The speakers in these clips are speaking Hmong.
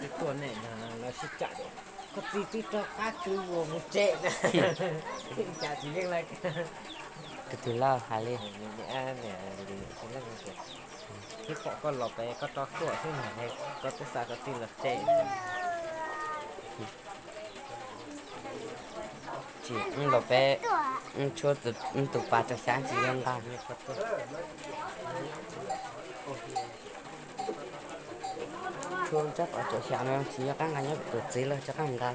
Twb tuaj nej no los sib cam tias koj txiv twb rov qab kwv mus tsev na. Cas tsis yeej lawm. Tus twg lawm hais li. Twb pom koj los pem koj rov tuaj xwb, koj twb xa koj txiv los tsev. Tsis los peb, tshuav tus pas tsaus xya tsis yog nqa. Tshuav rab pas tsaus xya no tsis yog qab nqa nyob pem tus txiv lawm, rov qab nqa.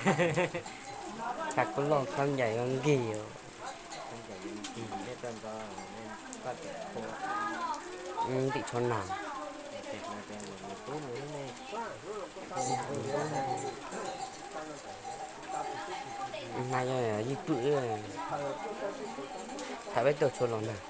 Thav kub loj khaub ncaws yuav nkig. Ntim tsho nag. Nag yog ywj pwm, thaum peb tuaj tshua los nag.